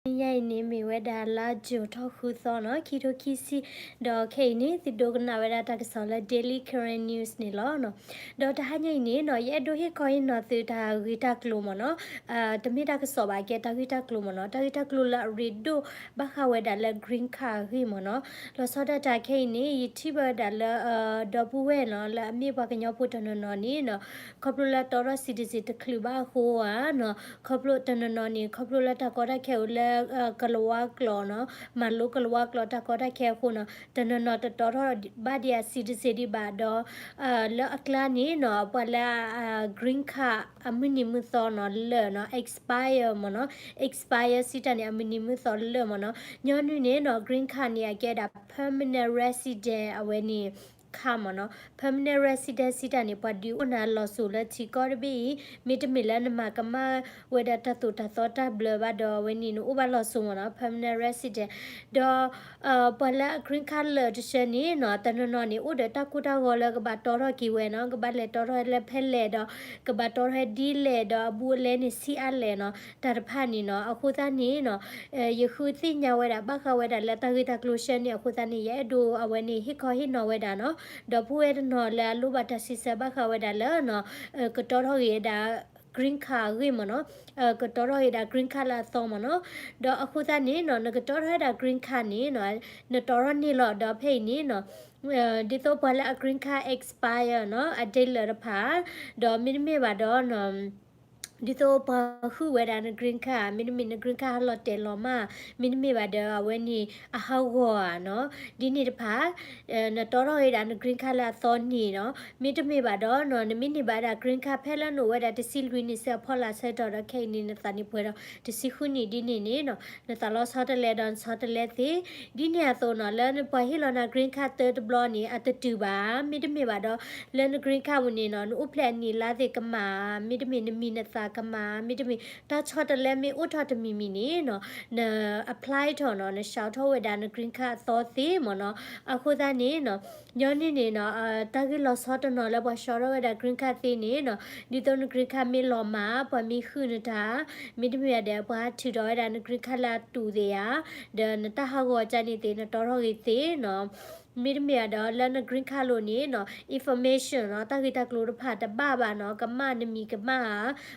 တနံၤညါအံၤန့ၣ် မ့ၢ်ဝဲဒၣ်လါယူၤထီၣ်ဃုသီနီၤ, ခံထိခံဆံ, ဒီးခဲအံၤန့ၣ် သုဒိကနၣ်ဝဲဒၣ်တၢ်ကစီၣ်လၢ Daily Karen News န့ၣ်လီၤ. ဒီးတဟါညါအံၤန့ၣ်နီၤ ယအဲၣ်ဒိးဟ့ၣ်ခီဟ့ၣ်နီၤသုတၢ်ဂ့ၢ်တၢ်ကျိၤမ့ၢ်နီၤ, တမ့ၢ်တၢ်ကစီၣ်ဘၣ်, ကဲတၢ်ဂ့ၢ်တၢ်ကျိၤမ့ၢ်နီၤ, တၢ်ဂ့ၢ်တၢ်ကျိၤလၢအရ့ဒိၣ်ဘၣ်ဃးဝဲဒၣ်လၢ green card အဂ့ၢ်မ့ၢ်နီၤ. လီၤဆီဒၣ်တၢ်ခဲအံၤန့ၣ် ယထံၣ်ဘၣ်ဝဲဒၣ်လၢ ဒီပုၢ်ဝဲၢ်နီၤ လၢအမ့ၢ်ပှၤကညီဖိတနီၤနီၤန့ၣ်နီၤ ခီဖျိလၢတီထီၣ် citizen တချုးဘၣ်အဃိဧါနီၤ, ခီဖျိတနီၤနီၤန့ၣ် ခီဖျိလၢတၢ်ကီတၢ်ခဲအိၣ်လၢ ကလၤဝါကျိာ်နီၤ, မၤလိကလၤဝါကျိာ်တၢ်ကီတၢ်ခဲအဃိနီၤ တနီၤနီၤတတီထီၣ်ဘၣ်ဒံးအ citizen ဒံးဘၣ်ဒီး လၢအကျါန့ၣ်နီၤ ပှၤလၢ green card အမုၢ်နံၤမုၢ်သီနီၤ လၢာ်နီၤ expire မ့ၢ်နီၤ, expire စံးတၢ်န့ၣ် အမုၢ်နံၤမုၢ်သီလၢာ်မ့ၢ်နီၤ. ညီနုၢ်န့ၣ်နီၤ green card န့ၣ် အကဲဒၣ် permanent resident အဝဲန့ၣ် card မ့ၢ်နီၤ. permanent resident စံးတၢ်န့ၣ် ပှၤဒုးအိၣ်နၤလီၤစိၤလၢထံကီၢ်တဘ့ၣ်အံၤ မ့တမ့ၢ်လၢနမၤကမၣ်ဝဲဒၣ်တၢ်သိၣ်တၢ်သီတၢ်ဘျၢဘၣ်ဒီး အဝဲန့ၣ်နအိၣ်ဘၣ်လီၤစိၤမ့ၢ်နီၤ permanent resident. ဒီး ပှၤလၢအ green card လၢာ်တဆၢန့ၣ်နီၤ တနီၤနီၤန့ၣ် အိၣ်ဒီးတၢ်ကိၢ်တၢ်ဂီၤလၢကဘၣ်တီထီၣ်က့ၤဝဲနီၤ, ကဘၣ်လဲၤတီထီၣ်လၢဖဲလဲၣ်ဒီး ကဘၣ်တီထီၣ်ဒ်လဲၣ်ဒီး အဘူးအလဲန့ၣ်ဆံးအါလဲၣ်နီၤ တၢ်တဖၣ်န့ၣ်နီၤ. အဃိသတးန့ၣ်နီၤ ယဃုသ့ၣ်ညါဝဲဒၣ် ဘၣ်ဃးဝဲဒၣ်လၢတၢ်ဂ့ၢ်တၢ်ကျိၤဆၢန့ၣ် အဃိသတးန့ၣ် ယအဲၣ်ဒိးအဝဲန့ၣ် ဟ့ၣ်ခီဟ့ၣ်နီၤဝဲဒၣ်နီၤ, ဒီပုၢ်ဝဲၢ်တနီၤလၢအလိၣ်ဘၣ်တၢ်စံးဆၢဘၣ်ဃးဝဲဒၣ်လၢနီၤ ကတီထီၣ်ဂ့ၤဝဲဒၣ် green card အဂ့ၢ်မ့ၢ်နီၤ, ကတီထီၣ်ဂ့ၤဒၣ် green card လၢအသီမ့ၢ်နီၤ. ဒီးအဃိသတးန့ၣ်နီၤ နကတီထီၣ်ဝဲဒၣ် green card န့ၣ်နီၤ နတီထီၣ်န့ၢ်လီၤ ဒီးဖဲအံၤန့ၣ်နီၤ ဒ်သိးပှၤလၢအ green card expire နီၤ အ date လၢာ်တဖၣ် ဒီးမ့တမ့ၢ်ဘၣ်ဒီး ဒ်သိးပှၤဟုၣ်ဝဲဒၣ်န green card မ့တမ့ၢ်န green card ဟးလီၤတဲာ်လီၤမး မ့တမ့ၢ်ဘၣ်ဒီး အဝဲန့ၣ်အဟးဂီၤဧါနီၤ ဒ်န့ၣ်တဖၣ် နတီထီၣ်ဝဲဒၣ်န green card လၢအသီန့ၣ်နီၤ မ့တမ့ၢ်ဘၣ်ဒီးနီၤ နမ့ၢ်န့ၢ်ဘၣ်ဒၣ် green card ဖဲလၢနအိၣ်ဝဲဒၣ်တဆံလွံၢ်နံၣ်ဆၢအဖီလာ်ဆၢကတီၢ်ဒီး ခဲအံၤန့ၣ် နသးန့ၣ်ပှဲၤဒီးတဆံဃုနံၣ်ဒ်န့ၣ်န့ၣ်နီၤ နသးလီၤဆီတလဲဒီးနဆီတလဲသ့ ဒ်န့ၣ်အသိးနီၤ လၢနပှၤဟ့ၣ်လီၤနၤ green card သၢတဘျီန့ၣ် အတတုၤဘၣ် မ့တမ့ၢ်ဘၣ်ဒီး လၢန green card ပူၤန့ၣ်နီၤ နအိၣ်ဖျဲၣ်အနံၣ်အလါသ့ၣ်ကမၣ် မ့တမ့ၢ်နမံၤနသၣ်ကမၣ် မ့တမ့ၢ်တၢ်ဆီတလဲမ့ၢ်အိၣ်ထီၣ်တမံၤမံၤန့ၣ်နီၤ န apply ထီၣ်နီၤ န လျှောက် ထီၣ်ဝဲဒၣ်န green card အသီသ့မ့ၢ်နီၤ. အဃိသတးန့ၣ်နီၤ ညီနုၢ်န့ၣ်နီၤ တၢ်ဂ့ၢ်လီၤဆီတနီၤလၢပှၤ လျှောက် ထီၣ်ဝဲဒၣ် green card သ့န့ၣ်နီၤ ဒ်သိးန green card မ့ၢ်လီၤမၢ် ပှၤမ့ၢ်ဟုၣ်နတၢ် မ့တမ့ၢ်ဒီး ပှၤထုးထီၣ်ဝဲဒၣ်န green card လၢအတူၢ်သ့ၣ်ဧါ ဒီးနတၢ်ဟးဂီၤကန့ၣ်သ့ၣ် နတီထီၣ်ဂ့ၤသ့နီၤ မ့တမ့ၢ်ဒီး လၢန green card လိၤန့ၣ်နီၤ information နီၤ တၢ်ဂ့ၢ်တၢ်ကျိၤတဖၣ်တဘၣ်ဘၣ်နီၤ ကမၣ်နမံၤကမၣ်ဧါ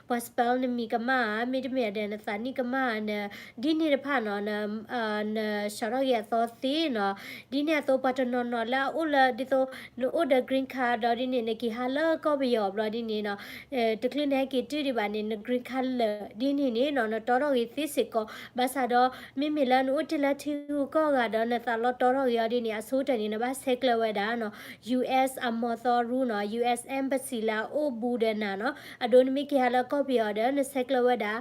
ပှၤ spell နမံၤကမၣ်ဧါ မ့တမ့ၢ်ဒီး နသးနံၣ်ကမၣ်ဧါ ဒ်န့ၣ်တဖၣ်နီၤ န လျှောက် ထီၣ်ဂ့ၤအသီသ့နီၤ ဒ်န့ၣ်အသိး ပှၤတနီၤနီၤလၢအအိၣ်လၢဒ်သိး နအိၣ်ဒီး green card ဒီးဒ်န့ၣ် နက့ၤဟးလၢကီၢ်ပယီၤဘျီဒ်န့ၣ်နီၤ တချုးနဟဲက့ၤတုၤဒံးဘၣ်န့ၣ် န green card လၢာ်ဒ်န့ၣ်န့ၣ်နီၤ နတီထီၣ်ဂ့ၤသ့စ့ၢ်ကီး ဘၣ်ဆၣ်ဒီး မ့မ့ၢ်လၢနအိၣ်တ့ၢ်လၢထံဂုၤကီၢ်ဂၤဒီး နသးလီၤတီထီၣ်ဂ့ၤအီၤဒ်န့ၣ် အဆိကတၢၢ်န့ၣ် နဘၣ်ဆဲးကျၢဝဲဒၣ်နီၤ US အမီၢ်သီရူနီၤ US embassy လၢအအိၣ်ဘူးဒီးနၤနီၤ အဒိ နမ့ၢ်က့ၤဟးလၢကီၢ်ပယီၤဒီး နဆဲးကျၢဝဲဒၣ်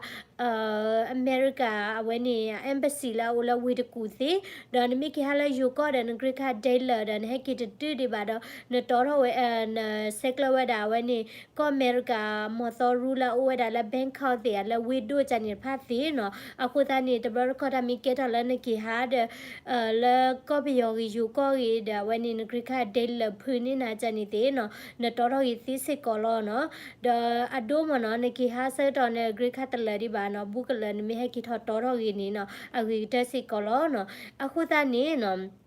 အမဲရကၤ အဝဲန့ၣ် embassy လၢအအိၣ်လၢဝ့ၢ်တကူၣ်သ့, ဒီးနမ့ၢ်က့ၤဟးလၢယိၤကီၢ်ဒီး န green card ဒဲလၢာ်ဒီး နဟဲက့ၤတတုၤဒံးဘၣ်ဒီး နတီထီၣ်ဝဲ နဆဲးကျၢဝဲဒၣ်အဝဲန့ၣ် ကီၢ်အမဲရကၤ မီၢ်သီရူလၢအအိၣ်ဝဲဒၣ်လၢ Bangkok သ့ၣ်ဧါ လၢဝ့ၢ်ဒိၣ်ကန့ၣ်တဖၣ်သ့နီၤ. အဃိသတးန့ၣ် တဘျီတခီၣ်တၢ်မ့ၢ်ကဲထီၣ်လၢနက့ၤဟးဒီး လၢကီၢ်ပယီၤဂ့ၤ ယိၤကီၢ်ဂ့ၤဒီး အဝဲန့ၣ် န green card ဒဲလၢာ်ဖုန့ၢ်နၤကန့ၣ်သ့နီၤ နတီထီၣ်ဂ့ၤသ့စ့ၢ်ကီးလီၤနီၤ. ဒီးအဒိမ့ၢ်နီၤ နက့ၤဟးဆၢကတီၢ်န့ၣ် green card တလၢာ်ဒံးဘၣ်နီၤ ဘူးကလၢာ် နမ့ၢ်ဟဲက့ၤထီၣ်တီထီၣ်ဂ့ၤန့ၣ်နီၤ အဂ့ၤကတၢၢ်စ့ၢ်ကီးလီၤနီၤ. အဃိသတးန့ၣ်နီၤ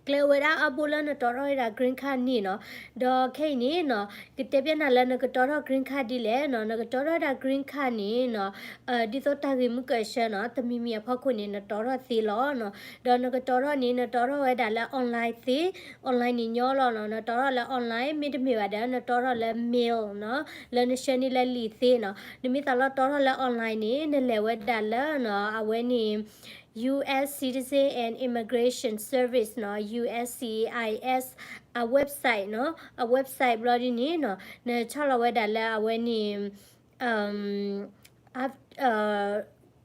ကျဲဝဲဒၣ်အါဘိလၢနတီထီၣ်ဝဲဒၣ် green card န့ၣ်နီၤ. ဒီးခဲအံၤန့ၣ်နီၤ ကတဲပျဲနၤလၢနကတီထီၣ် green card ဒ်လဲၣ်နီၤ. နကတီထီၣ်ဝဲဒၣ် green card န့ၣ်နီၤ ဒ်သိးတၢ်ဂ့ၢ်မုၢ်ကၢၢ်ဆၢနီၤ တမံၤမံၤအဖီခိၣ်န့ၣ် နတီထီၣ်သ့လီၤနီၤ. ဒီးနကတီထီၣ်န့ၣ် နတီထီၣ်ဝဲဒၣ်လၢ online သ့, online န့ၣ်ညီလီၤနီၤ. နတီထီၣ်လၢ online မ့တမ့ၢ်ဘၣ်ဒီး နတီထီၣ်လၢ mail နီၤ လၢနဆှၢန့ၢ်လၢလံာ်သ့နီၤ. နမ့ၢ်သးလီၤတီထီၣ်လၢ online န့ၣ် နလဲၤဝဲဒၣ်လၢနီၤ အဝဲန့ၣ် US Citizen and Immigration Service နီၤ USCIS အ website နီၤ အ website ဘျီဒ်န့ၣ်နီၤ နဆီၣ်လီၤဝဲဒၣ်လၢအဝဲန့ၣ်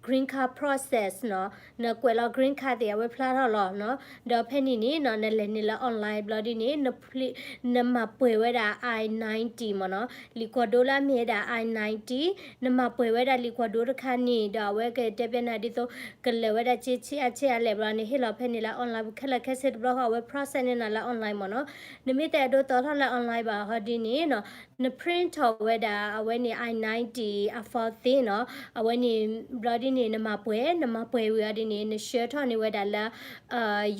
green card process နီၤ နကွဲးလီၤ green card သ့ၣ်အဝဲဖျါထီၣ်လီၤနီၤ. ဒီးဖဲန့ၣ်န့ၣ်နီၤ နလဲၤန့ၢ်လၢ online ဘျီဒ်န့ၣ် နမၤပှဲၤဝဲဒၣ် I ninety မ့ၢ်နီၤ လံာ်ကွၢ်ဒိလၢအမ့ၢ်ဝဲဒၣ် I ninety နမၤပှဲၤဝဲဒၣ်လံာ်ကွၢ်ဒိတခါန့ၣ် ဒီးအဝဲကတဲပျဲနၤဒ်သိး ကလဲၤဝဲဒၣ်က့ဆံးအါဆံးအါလဲၣ်ဘျီန့ၣ် ဟ့ၣ်လီၤဖဲန့ၣ်လၢ online ပူၤခဲလၢာ်ခဲဆ့တဘျီဃီ အဝဲ process န့ၢ်နၤလၢ online မ့ၢ်နီၤ. နမ့ၢ်တအဲၣ်ဒိးတီထီၣ်လၢ online ဘၣ်ဟီဒ်န့ၣ်နီၤ န print ထီၣ်ဝဲဒၣ်အဝဲန့ၣ် I ninety အ form သ့နီၤ အဝဲန့ၣ် ဘျီဒ် န့ၣ် နမၤပှဲၤ, နမၤပှဲၤဝံၤအီၤဒ်န့ၣ် နဆှၢထီၣ်န့ၢ်ဝဲဒၣ်လၢ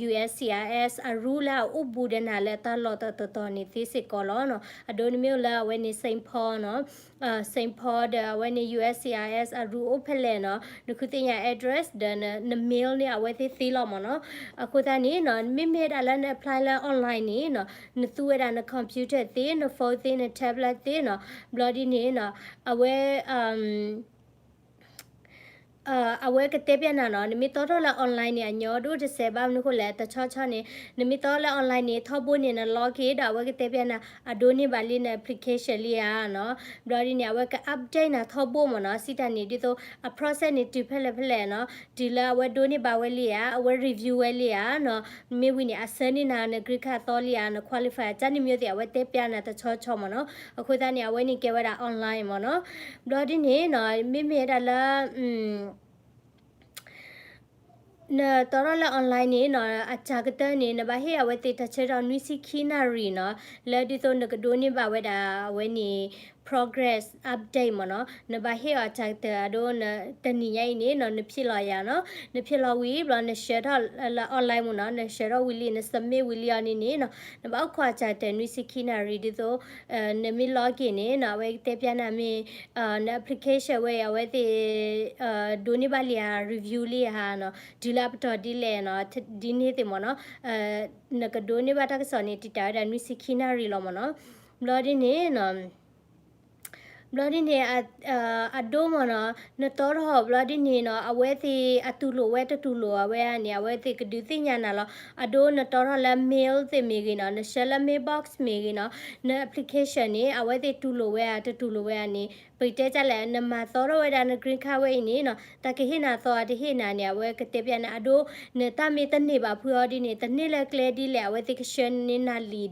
USCIS အ rule လၢအအိၣ်ဘူးဒီးနၤလၢတၢ်လီၢ်တတီၤတီၤန့ၣ်သ့စ့ၢ်ကီးလီၤနီၤ. အဒိနမ့ၢ်အိၣ်လၢအဝဲန့ၣ် Saint Paul နီၤ, Saint Paul ဒီးအဝဲန့ၣ် USCIS အ rule အိၣ်ဖဲလဲၣ်နီၤ, နဃုသ့ၣ်ညါ address ဒီးန န mail န့ၣ် အဝဲသ့ၣ်သ့လီၤမ့ၢ်နီၤ. အဃိသတးန့ၣ်နီၤ မ့မ့ၢ်ဒၣ်လၢန apply လၢ online န့ၣ်နီၤ, နသူဝဲဒၣ်န computer သ့, န phone သ့, န tablet သ့နီၤ, ဘျီဒ်န့ၣ်နီၤ အဝဲ အဝဲကတဲပျးနၤနီၤ, နမ့ၢ်တီထီၣ်လၢ online န့ၣ် အညီဒိၣ်တစဲးဘၣ်မနုၤဃိလဲၣ်, တဆီဆီန့ၣ် နမ့ၢ်တီလၢ online န့ၣ် ထီဘိန့ၣ် န log in ဒီးအဝဲကတဲပျးနၤ အဒိန့ၢ်ဘၣ်လံန application လံဧါနီၤ. ဘျီဒ်န့ၣ် အဝဲက update နၤထီဘိမ့ၢ်နီၤ, စံးတၢ်န့ၣ် ဒ်သိးအ process န့ၣ် တုၤဖဲလဲၣ်ဖဲလဲၣ်နီၤ, တုၤလၢအဝဲဒိန့ၢ်ဘၣ်ဝဲလံဧါ, အဝဲ review ဝဲလံဧါနီၤ. မ့ၢ်ဝံၤန့ၣ် အဆၢန့ၢ်နၤန green card အသီလံဧါ, န qualify ကန့ၣ်မ့ၢ်သ့ၣ် အဝဲတဲပျးနၤတဆီဆီမ့ၢ်နီၤ. အဃိသတးန့ၣ် အဝဲန့ၣ်ကဲဝဲဒၣ် online မ့ၢ်နီၤ. ဘျီဒ်န့ၣ်နီၤ မ့မ့ၢ်ဝဲဒၣ်လၢ နတီထီၣ်လၢ online န့ၣ်နီၤ, အစှၤကတၢၢ်န့ၣ် နဘၣ်ဟ့ၣ်အဝဲသ့ၣ်တၢ်ဆၢကတီၢ်နွံဆံခံနၣ်ရံၣ်နီၤ, လၢဒ်သိးနကဒိးန့ၢ်ဘၣ်ဝဲဒၣ်အဝဲန့ၣ် progress update မ့ၢ်နီၤ. နဘၣ်ဟ့ၣ်အီၤစှၤကတၢၢ်အဒိ တနံၤညါအံၤန့ၣ်နီၤ နဖံးလီၤယၤနီၤ, နဖံးလီၤဝံၤ ဘျီနဆှၢထီၣ်လၢ online မ့ၢ်နီၤ, နဆှၢထီၣ်ဝံၤလံ န submit ဝံၤလံအီၤန့ၣ်န့ၣ်နီၤ, နဘၣ်အိၣ်ခိးအစှၤကတၢၢ်နွံဆံခံနၣ်ရံၣ် ဒ်သိး နမ့ၢ် log in န့ၣ်နီၤ အဝဲကတဲပျးနၤမ့ၢ် န application ဝဲအံၤ အဝဲသ့ၣ် ဒိးန့ၢ်ဘၣ်လံဧါ review လံဧါနီၤ, တုၤလၢအပတီၢ်ဒ်လဲၣ်နီၤ, ဒ်န့ၣ်သ့ၣ်မ့ၢ်နီၤ, နကဒိးန့ၢ်ဘၣ်တၢ်ကစီၣ်န့ၣ် တံာ်တာ်ဝဲဒၣ်နွံဆံခံနၣ်ရံၣ်လီၤမ့ၢ်နီၤ. ဘျီဒ်န့ၣ်နီၤ ဘျီဒ်န့ၣ် အဒိမ့ၢ်နီၤ, နတီထီၣ်ဘျီဒ်န့ၣ်နီၤ အဝဲသ့ၣ်အတူၢ်လိာ်ဝဲတတူၢ်လိာ်ဝဲန့ၣ် အဝဲသ့ၣ်ကဒုးသ့ၣ်ညါနၤလီၤ. အဒိနတီထီၣ်လၢ mail သ့ၣ်မ့ၢ်ဂ့ၤနီၤ, နဆှၢလၢ mailbox မ့ၢ်ဂ့ၤနီၤ, န application န့ၣ် အဝဲသ့ၣ်တူၢ်လိာ်ဝဲဧါ တတူၢ်လိာ်ဝဲဧါန့ၣ် ပကတဲဒ်လဲၣ်, နမၤသီထီၣ်ဝဲဒၣ်န green card ဝဲအံၤန့ၣ်နီၤ, တၢ်ကဟ့ၣ်နၤသီဧါ တဟ့ၣ်နၤန့ၣ် အဝဲကတဲပျးနၤ အဒိ နတၢ်မ့ၢ်တန့ၢ်ဘၣ်ဖုအီၤဒ်န့ၣ် တန့ၢ်လၢကျဲဒ်လဲၣ် အဝဲသ့ၣ်ကဆှၢန့ၢ်နၤလံဒီး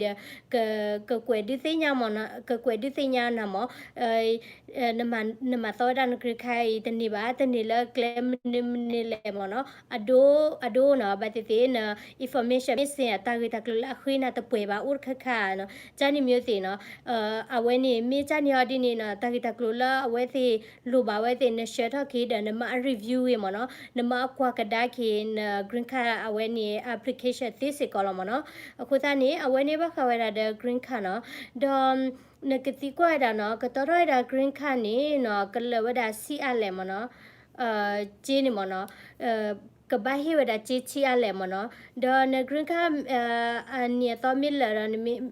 ကကွဲးဒုးသ့ၣ်ညါမ့ၢ်နီၤ, ကကွဲးဒုးသ့ၣ်ညါနၤမ့ၢ် နမၤသီဝဲဒၣ်န green card အံၤ တန့ၢ်ဘၣ်, တန့ၢ်လၢကျဲမနုၤမနုၤလဲၣ်မ့ၢ်နီၤ, အဒိ အဒိနီၤ ဘၣ်သ့ၣ်သ့ၣ်န information missing အတၢ်ဂ့ၢ်တၢ်ကျိၤလၢအဃ့နၤတပှဲၤဘၣ်အိၣ်တခါခါနီၤ, ကန့ၣ်မ့ၢ်သ့ၣ်နီၤ, အဝဲန့ၣ် မ့ၢ်ကန့ၣ်အီၤဒ်န့ၣ်နီၤ တၢ်ဂ့ၢ်တၢ်ကျိၤလၢအဝဲသ့ၣ်လိၣ်ဘၣ်ဝဲသ့ၣ် နဆှၢထီၣ်က့ၤဒီး နမၤ review ဝဲမ့ၢ်နီၤ, နမၤအကွၢ်ကဒါက့ၤ န green card အဝဲန့ၣ် application သ့စ့ၢ်ကီးလီၤမ့ၢ်နီၤ, အဃိသတးန့ၣ် အဝဲန့ၣ်ဘၣ်ဃးဝဲဒၣ်ဒီး green card နီၤ, ဒီး နကသံကွၢ်ဝဲဒၣ်နီၤ ကတီထီၣ်ဝဲဒၣ် green card န့ၣ်နီၤ ကလၢာ်ဝဲဒၣ်ဆံးအါလဲၣ်မ့ၢ်နီၤ, က့န့ၣ်မ့ၢ်နီၤ, ကဘၣ်ဟ့ၣ်ဝဲဒၣ်က့ဆံးအါလဲၣ်မ့ၢ်နီၤ, ဒီးန green card အနံၣ်အသီမ့ၢ်လၢာ်ဒီး နမ့ၢ်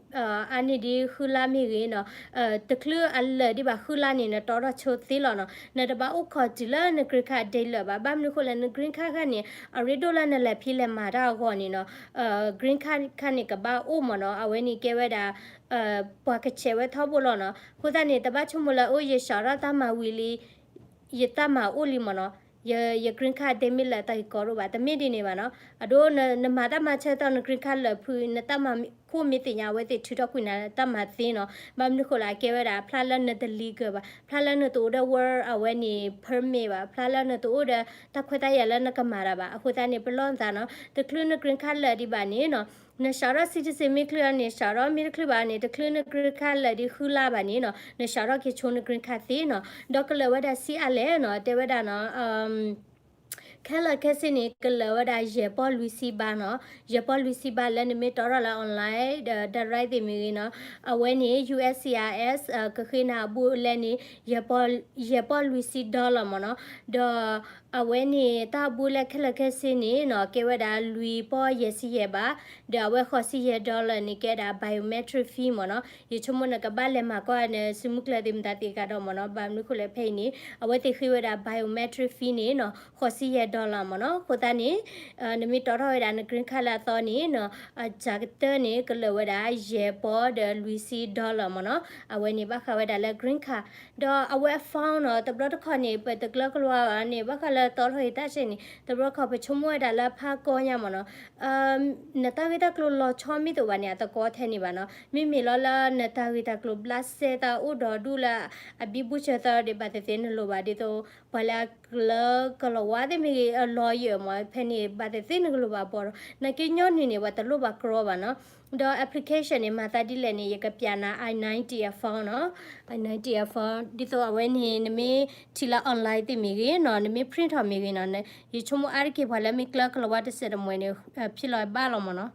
အါန့ၢ်ဒ်ဃုလါမ့ၢ်ဂ့ၤနီၤ, တချုးအလၢာ်ဒံးဘၣ်ဃုလါန့ၣ် နတီထီၣ်ဆိသ့လီၤနီၤ, နတဘၣ်အိၣ်ခိးတုၤလၢန green card ဒဲးလၢာ်ဘၣ်, ဘၣ်မနုၤဃိလဲၣ် န green card ခါန့ၣ် အရ့ဒိၣ်လၢနလဲၤဖံးလဲၤမၤတၢ်အဂီၢ်န့ၣ်နီၤ, green card ခါန့ၣ် ကဘၣ်အိၣ်မ့ၢ်နီၤ, အဝဲန့ၣ်ကဲဝဲဒၣ် ပှၤကဆဲးဝဲထီဘိလီၤနီၤ, အဃိသတးန့ၣ် တဘၣ်ဆိကမိၣ်လၢအိၣ်ယစးထီၣ်တၢ်မၤဝံၤလံ ယတၢ်မၤအိၣ်လံမ့ၢ်နီၤ, ယ green card ဒဲးမ့ၢ်လၢာ်တၢ်ဂ့ၢ်ကီဒိၣ်ဘၣ်, တမ့ၢ်ဒ်န့ၣ်ဘၣ်နီၤ, အဒိ နမၤတၢ်မၤဆၢထၢၣ် န green card လၢာ်ဖု နတၢ်မၤခိၣ်မ့ၢ်သ့ၣ်ညါ အဝဲသ့ၣ်ထုးထီၣ်ကွံာ်နၤတၢ်မၤသ့နီၤ, ဘၣ်မနုၤဃိလၢအကဲဝဲဒၣ် ဖျါလၢနတ legal ဘၣ်, ဖျါလၢနတအိၣ်ဒီး work အဝဲန့ၣ် permit ဘၣ်, ဖျါလၢနတအိၣ်ဒီးတၢ်ခွဲးတၢ်ယာ်လၢနကမၤတၢ်ဘၣ်, အဃိသတးန့ၣ် ပလီၢ်နသးနီၤ, တချုးန green card လၢာ်ဒံးဘၣ်န့ၣ်နီၤ နစးထီၣ် citizen မ့ၢ်ချုးအီၤန့ၣ် စးထီၣ်မ့ၢ်တချုးဘၣ်န့ၣ် တချုးန green card လၢာ်ဒံးဃုလါဘၣ်န့ၣ်နီၤ နစးထီၣ်က့ၤဆိန green card သ့နီၤ, ဒီးကလၢာ်ဝဲဒၣ်ဆံးအါလဲၣ်နီၤ တဲဝဲဒၣ်နီၤ ခဲလၢာ်ခဲဆ့န့ၣ် ကလၢာ်ဝဲဒၣ်ယဲၢ်ပီၢ်လွံၢ်ဆံဘးနီၤ, ယဲၢ်ပီၢ်လွံၢ်ဆံဘးလၢနမ့ၢ်တီထီၣ်လၢ online ဒီး direct သ့ၣ်မ့ၢ်ဂ့ၤနီၤ, အဝဲန့ၣ် USCIS ကဃ့နၤအဘူးအလဲန့ၣ် ယဲၢ်ပီၢ်လွံၢ်ဆံ dollar မ့ၢ်နီၤ, ဒီး အဝဲန့ၣ် တၢ်အဘူးအလဲခဲလၢာ်ခဲဆ့န့ၣ်နီၤ ကဲဝဲဒၣ်လွံၢ်ပီၢ်ယဲၢ်ဆံယဲၢ်ဘး, ဒီးအဝဲဃိးဆံယဲၢ် dollar န့ၣ် ကဲဒၣ် biometric fee မ့ၢ်နီၤ, ယဆိကမိၣ်နကဘၣ်လဲၤမၤကွၢ်နစုမုၢ်ကျၢၢ်သ့ၣ်မတၤသ့ၣ်ကဒီးမ့ၢ်နီၤ, ဘၣ်မနုၤဃိလဲၣ်ဖဲအံၤန့ၣ် အဝဲသ့ၣ်ဃ့ဝဲဒၣ် biometric fee န့ၣ်နီၤ ဃိးဆံယဲၢ် dollar မ့ၢ်နီၤ, အဃိသတးန့ၣ် နမ့ၢ်တီထီၣ်ဝဲဒၣ်န green card လၢအသီန့ၣ်နီၤ အစှၤကတၢၢ်န့ၣ် ကလၢာ်ဝဲဒၣ်ယဲၢ်ပီၢ်ဒီးလွံၢ်ဆံ dollar မ့ၢ်နီၤ, အဝဲန့ၣ်ဘၣ်ဃးဝဲဒၣ်လၢ green card ဒီးအဝဲအ form နီၤ တဘျီတခီၣ်န့ၣ် ပတကျၢၤကလီၤဘၣ်န့ၣ် ဘၣ်ဃးလၢတီထီၣ်ဂ့ၤတၢ်ဆဲးန့ၣ် တဘျီတခီၣ်ပဆိကမိၣ်ဝဲဒၣ်လၢဖးကီညါမ့ၢ်နီၤ, နတၢ်ဂ့ၢ်တၢ်ကျိၤလီၤဆီမ့ၢ်တအိၣ်ဘၣ်န့ၣ် အသကိးထဲန့ၣ်ဘၣ်နီၤ, မ့မ့ၢ်လီၤလၢနတၢ်ဂ့ၢ်တၢ်ကျိၤဘျးစဲတၢ်အိၣ်ဒီးဒူၣ်လၢအဘံဘူဆၢသီဒီး ဘၣ်သ့ၣ်သ့ၣ်နလိၣ်ဘၣ်ဒ်သိး ပှၤလၢအကျၢၤကလီၤဝါသ့ၣ်မ့ၢ်ဂ့ၤ အ lawyer မ့ၢ် ဖဲန့ၣ် ဘၣ်သ့ၣ်သ့ၣ်နကလိၣ်ဘၣ်ဘီဒီး နာ်က့ညီနုၢ်န့ၣ် ပှၤတလိၣ်ဘၣ်ကြီဘၣ်နီၤ ဒီး application န့ၣ် မၤသးဒ်လဲၣ်န့ၣ် ယကပျးနၤ I ninety အ form နီၤ, I ninety အ form ဒ်သိးအဝဲန့ၣ် နမ့ၢ်ထံၣ်လၢ online သ့ၣ်မ့ၢ်ဂ့ၤနီၤ, နမ့ၢ် print ထီၣ်မ့ၢ်ဂ့ၤနီၤ, ယဆိကမိၣ်အါတက့ၢ်ပှၤလၢမ့ၢ်ကျၢကလၤဝါတစဲးတမှဲၤန့ၣ် ဖျ့လီၤဘၣ်လီၤမ့ၢ်နီၤ.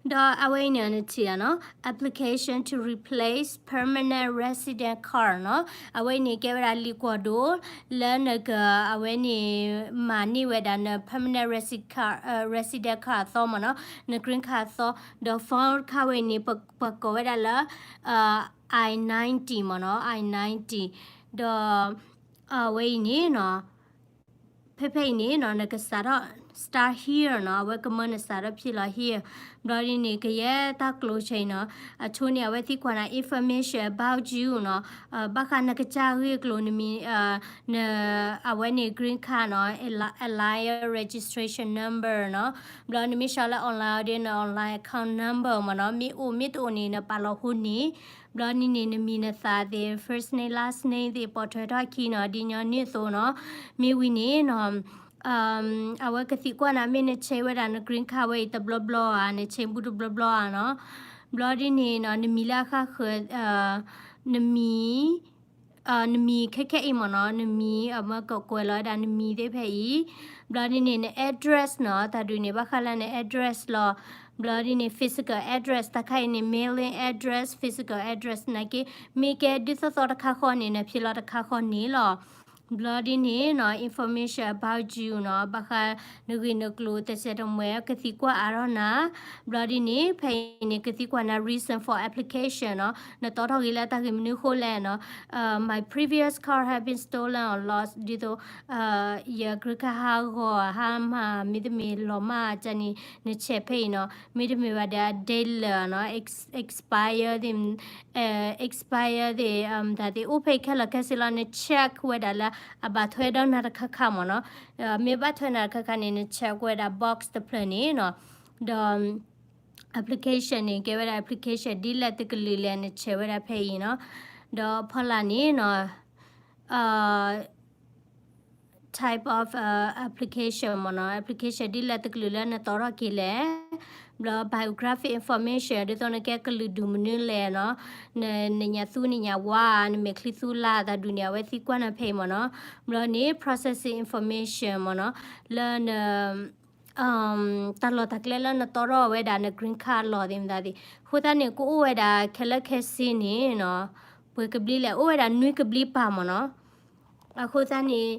ဒီးအဝဲအံၤန့ၣ်နထံၣ်ဧါနီၤ, application to replace permanent resident card နီၤ, အဝဲအံၤန့ၣ်ကဲဝဲဒၣ်လံာ်ကွၢ်ဒိၣ် လၢနက အဝဲန့ၣ် မၤန့ၢ်ဝဲဒၣ်န permanent resi- card, resident card အသီမ့ၢ်နီၤ, န green card အသီ, ဒီး form တခါဝဲအံၤန့ၣ် ပှၤကိးဝဲဒၣ်လၢ I ninety မ့ၢ်နီၤ, I ninety, ဒီး အဝဲအံၤန့ၣ်နီၤ ဖဲဖဲအံၤန့ၣ်နီၤ နကစးထီၣ် start here နီၤ, အဝဲကမၢနစးထီၣ်ဖျ့လီၤ here, ဘျီဒ်န့ၣ် ကယဲၢ်တၢ်ကျိၤဆဲအံၤနီၤ, အဆိန့ၣ် အဝဲသံကွၢ်နၤ information about you နီၤ, ဘၣ်ဃးနကစၢ်ဂ့ၢ်ကျိၤ နမံၤ န အဝဲန့ၣ် green card နီၤ, alien registration number နီၤ, ဘျီနမ့ၢ်ဆှၢလၢ online အီၤဒီး န online account number မ့ၢ်နီၤ, မ့ၢ်အိၣ်မ့ၢ်တအိၣ်န့ၣ် နပာ်လီၤဟိန့ၣ် ဘျီဒ်န့ၣ် နမံၤနသၣ်သ့ၣ် first name last name သ့ၣ် ပိာ်ထွဲထီၣ်ခံနီၤ, ဒ်ညီနုၢ်အသိးနီၤ, မ့ၢ်ဝံၤန့ၣ်နီၤ အဝဲကသံကွၢ်နၤ မ့ၢ်နဆဲးဝဲဒၣ်န green card ဝဲအံၤတဘျီဘျီဧါ, နဆဲးဘူးတဘျီဘျီဧါနီၤ, ဘျီဒ်န့ၣ်နီၤ နမံၤလၢအဃၣ်ဃၢၤ နမံၤ နမံၤခဲခဲအံၤမ့ၢ်နီၤ, နမံၤ အမၢကကွဲးလီၤဝဲဒၣ်နမံၤသ့ၣ်ဖဲအံၤ, ဘျီဒ်န့ၣ် န address နီၤ, တၢ်ဒုးန့ၣ် ဘၣ်ဃးလၢန address လီၤ, ဘျီဒ်န့ၣ် physical address တၢ်ခါအံၤန့ၣ် mailing address, physical address နာ်က့ မ့ၢ်ကဲဒ်သိးသိးတခါဃီန့ၣ် နဖျ့လီၤတခါဃီန့ၣ်လီၤ. ဘျီဒ်န့ၣ်နီၤ information about you နီၤ, ဘၣ်ဃးနဂ့ၢ်နကျိၤတစဲးတမှဲၤ ကသံကွၢ်အါထီၣ်နၤ, ဘျီဒ်န့ၣ် ဖဲအံၤန့ၣ် ကသံကွၢ်နၤ reason for application နီၤ, နတီထီၣ်ဂ့ၤလၢတၢ်ဂ့ၢ်မနုၤအဃိလဲၣ်နီၤ, my previous card have been stolen or lost ဒ်သိး ယ green card ဟးဂီၤ ဟးမၤ မ့တမ့ၢ်လီၤမၢ်ကန့ၣ် နဆဲးဖဲအံၤနီၤ, မ့တမ့ၢ်ဘၣ်ဒီး date လၢာ်နီၤ expire သ့ၣ် expire သ့ၣ် တၢ်သ့ၣ်အိၣ်ဖဲအံၤခဲလၢာ်ခဲဆ့လီၤ, န check ဝဲဒၣ်လၢအဘၣ်ထွဲဒီးနၤတခါခါမ့ၢ်နီၤ, မ့ၢ်ဘၣ်ထွဲနၤတခါခါန့ၣ် န check ဝဲဒၣ် box တဖျၢၣ်န့ၣ်နီၤ, ဒီး application န့ၣ် ကဲဝဲဒၣ် application ဒ်လဲၣ်တကလုာ်လဲၣ် နဆဲးဝဲဒၣ်ဖဲအံၤနီၤ, ဒီးဖီလာ်န့ၣ်နီၤ type of application မ့ၢ်နီၤ, application ဒ်လဲၣ်တကလုာ်လၢနတီထီၣ်က့ၤလဲၣ်, ဘျီ biographic information ဒ်သိးနကဲကလုာ်ဒူၣ်မနုၤလဲၣ်နီၤ, န နညၣ်သူနညၣ်ဝါ နမဲာ်ချံသူလၢ် တၢ်ဒုးန့ၣ် အဝဲသံကွၢ်နၤဖဲအံၤမ့ၢ်နီၤ, ဘျီန့ၣ် processing information မ့ၢ်နီၤ, လၢန တၢ်လီၢ်တၢ်ကျဲလၢနတီထီၣ်ဝဲဒၣ်န green card လီၤသ့ၣ်မတၤသ့ၣ်, အဃိသတးန့ၣ် ကအိၣ်ဝဲဒၣ်ခဲလၢာ်ခဲဆ့န့ၣ်နီၤ, ပှဲၤကဘျံးလဲၣ် အိၣ်ဝဲဒၣ်နွံကဘျံးပၢ်မ့ၢ်နီၤ, အဃိသတးန့ၣ်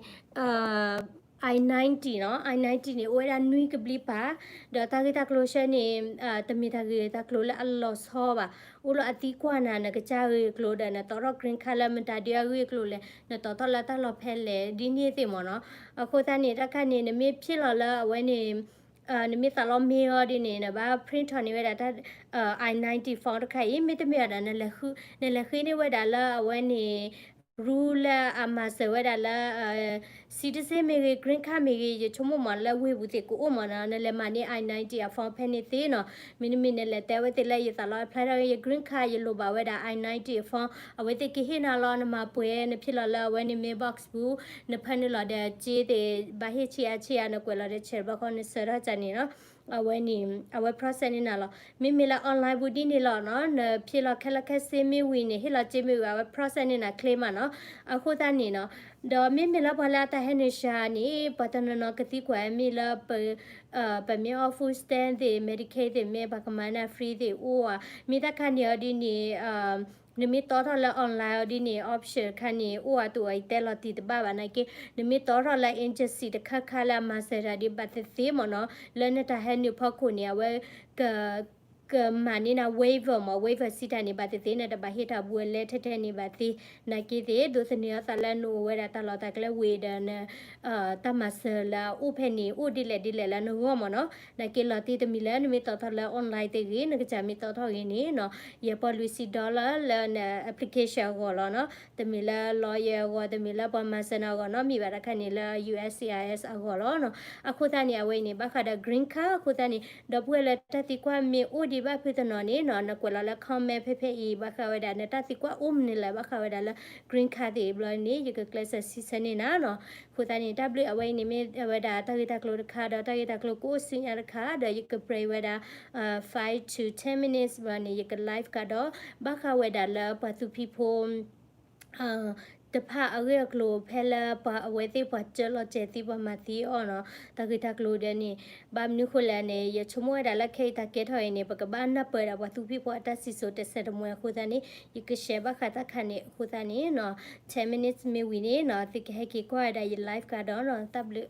I ninety နီၤ, I ninety န့ၣ် အိၣ်ဝဲဒၣ်နွံကဘျံးပၢ်, ဒီးတၢ်ဂ့ၢ်တၢ်ကျိၤဆဲန့ၣ် တမ့ၢ်တၢ်ဂ့ၢ်တၢ်ကျိၤလၢအလီၤဆီဘၣ်, အိၣ်လီၤအသံကွၢ်နၤ နကစၢ်ဂ့ၢ်ကျိၤဒီး နတီထီၣ် green card လၢမတၤဒုအဂ့ၢ်အကျိၤလဲၣ်, နတီထီၣ်လၢတၢ်လီၢ်ဖဲလဲၣ် ဒ်န့ၣ်သ့ၣ်မ့ၢ်နီၤ, အဃိသတးန့ၣ် တၢ်ခါန့ၣ် နမ့ၢ်ဖျ့လီၤလၢအဝဲန့ၣ် နမ့ၢ်သးလီမ့ၢ်အီၤဒ်န့ၣ် နဘၣ် print ထီၣ်န့ၢ်ဝဲဒၣ်တၢ် I ninety form တခါအံၤ မ့တမ့ၢ်ဝဲဒၣ် နလဲၤဃ့န့ၢ်ဝဲဒၣ်လၢအဝဲန့ၣ် ရူလၢအမၤစၢၤဝဲဒၣ်လၢ citizen မ့ၢ်ဂ့ၤ green card မ့ၢ်ဂ့ၤ ယဆိကမိၣ်မ့ၢ်လၢဝ့ၢ်ပူၤသ့ၣ်ကအိၣ်မ့ၢ်နီၤ နလဲၤမၤန့ၢ် I ninety form ဖဲန့ၣ်သ့နီၤ, မ့တမ့ၢ်နလဲၤတဲဝဲသ့ၣ်လၢယသးလီ apply ထီၣ်က့ၤယ green card ယလိၣ်ဘၣ်ဝဲဒၣ် I ninety form အဝဲသ့ၣ်ကဟ့ၣ်နၤလီၤ နမၤပှဲၤ နဖျ့လီၤလၢအဝဲန့ၣ် mailbox ပူၤ နဖၢနုာ်လီၤဒီးစ့သ့ၣ် ဘၣ်ဟ့ၣ်ဆံးအါဆံးအါ နကွဲးလီၤဒီး check ဘျီဃီ နဆှၢထီၣ်ကန့ၣ်နီၤ, အဝဲန့ၣ် အဝဲ process န့ၢ်နၤလီၤ. မ့မ့ၢ်လၢ online ပူၤဒ်န့ၣ်လီၤနီၤ နဖျ့လီၤခဲလၢာ်ခဲဆ့မ့ၢ်ဝံၤန့ၣ် ဟ့ၣ်လီၤစ့မ့ၢ်ဝံၤ အဝဲ process န့ၢ်နၤချ့မးနီၤ, အဃိသတးန့ၣ်နီၤ, ဒီးမ့မ့ၢ်လၢပှၤလၢအတၢ်ဟဲနုာ်စှၤန့ၣ် ပှၤတနီၤနီၤကသံကွၢ်မ့ၢ်လၢ ပမ့ၢ်အီၣ် food stamp သ့ၣ် Medicaid သ့ၣ် မ့ၢ်ပှၤကမၤနၤ free သ့ၣ်အိၣ်ဧါ, မ့ၢ်တၢ်ခါန့ၣ်အီၤဒ်န့ၣ် နမ့ၢ်တီထီၣ်လၢ online အီၤဒ်န့ၣ် option တခါန့ၣ် အိၣ်အါတအိၣ်အံၤတဲလီၤတံၢ်တဘၣ်ဘၣ်နာ်က့, နမ့ၢ်တီထီၣ်လၢ agency တခါခါလၢအမၤစၢၤတၢ်ဒ်ဘၣ်သ့ၣ်သ့ၣ်မ့ၢ်နီၤ, လၢနတၢ်ဟဲနုာ်ဖီခိၣ်န့ၣ် အဝဲ ကမၤန့ၢ်နၤ waiver မ့ၢ် waiver စံးတၢ်န့ၣ် ဘၣ်သ့ၣ်သ့ၣ် နတဘၣ်ဟ့ၣ်တၢ်ဘူးဝဲလဲၣ်ထဲထဲန့ၣ်ဘၣ်သ့, နာ်က့သ့ၣ် ဒိးသန့ၤအသးလၢနအိၣ်ဝဲဒၣ်တၢ်လီၢ်တၢ်ကျဲဝ့ၢ်ဒီးန တၢ်မၤစၢၤလၢအအိၣ်ဖဲန့ၣ် အိၣ်ဒ်လဲၣ်ဒ်လဲၣ်လၢနဂီၢ်မ့ၢ်နီၤ, နာ်က့လီၤတံၢ်တမံၤလၢနမ့ၢ်တီထီၣ်လၢ online တဂ့ၤ နကစၢ်မ့ၢ်တီထီၣ်ဂ့ၤန့ၣ်နီၤ, ယဲၢ်ပီၢ်လွံၢ်ဆံ dollar လၢန application အဂီၢ်လီၤနီၤ, တမ့ၢ်လၢ lawyer အဂီၢ် တမ့ၢ်လၢပှၤမၤစၢၤနၤအဂီၢ်နီတမံၤဘၣ် တၢ်ခါန့ၣ်လၢ U S C I S အဂီၢ်လီၤနီၤ, အဃိသတးန့ၣ် အဝဲအံၤန့ၣ် ဘၣ်ဃးဒီး green card အဃိသတးန့ၣ် ဒီပုၢ်ဝဲၢ်လၢတၢ်သံကွၢ်မ့ၢ်အိၣ်ဒ် ဘၣ်ဖုတနီၤန့ၣ်နီၤ နကွဲးလီၤလၢ comment ဖဲဖဲအံၤ ဘၣ်ဃးဝဲဒၣ် နတၢ်သံကွၢ်အိၣ်မနုၤလဲၣ် ဘၣ်ဃးဝဲဒၣ်လၢ green card သ့ၣ်ဘျီန့ၣ် ယကကျဲးစၢးစံးဆၢန့ၢ်နၤနီၤ. အဃိသတးန့ၣ် တၢ်ဘျုး အဝဲအံၤန့ၣ်မ့ၢ်ဝဲဒၣ်တၢ်ဂ့ၢ်တၢ်ကျိၤတခါ ဒီးတၢ်ဂ့ၢ်တၢ်ကျိၤကအိၣ်ဆူညါတခါ ဒီးယက break ဝဲဒၣ် five to ten minutes ဘျီန့ၣ် ယက live ကဒီး ဘၣ်ဃးဝဲဒၣ်လၢပှၤသူဖံးဖိ တဖၣ်အဂ့ၢ်အကျိၤ ဖဲလၢပှၤအဝဲသ့ၣ်ပှၤကၢလီၤစဲၤသံ ပှၤမၤသံအီၤနီၤ တၢ်ဂ့ၢ်တၢ်ကျိၤဒဲးန့ၣ်. ဘၣ်မနုၤဃိလဲၣ်န့ၣ် ယဆိကမိၣ်ဝဲဒၣ်လၢခဲအံၤတၢ်ကဲထီၣ်အံၤန့ၣ် ပကဘၣ်နၢ်ပၢၢ်ဒၣ်ပှၤသူဖံးဖိအတၢ်စံၣ်စိၤတဲစိၤတမှဲအဃိသတးန့ၣ် ယက share ဘၣ်ဃးတၢ်ခါန့ၣ်အဃိသတးန့ၣ်နီၤ ten minutes မ့ၢ်ဝံၤန့ၣ်နီၤ သုကဟဲက့ၤကွၢ်ဝဲဒၣ်ယ live ကဒီးနီၤ တၢ်ဘျုး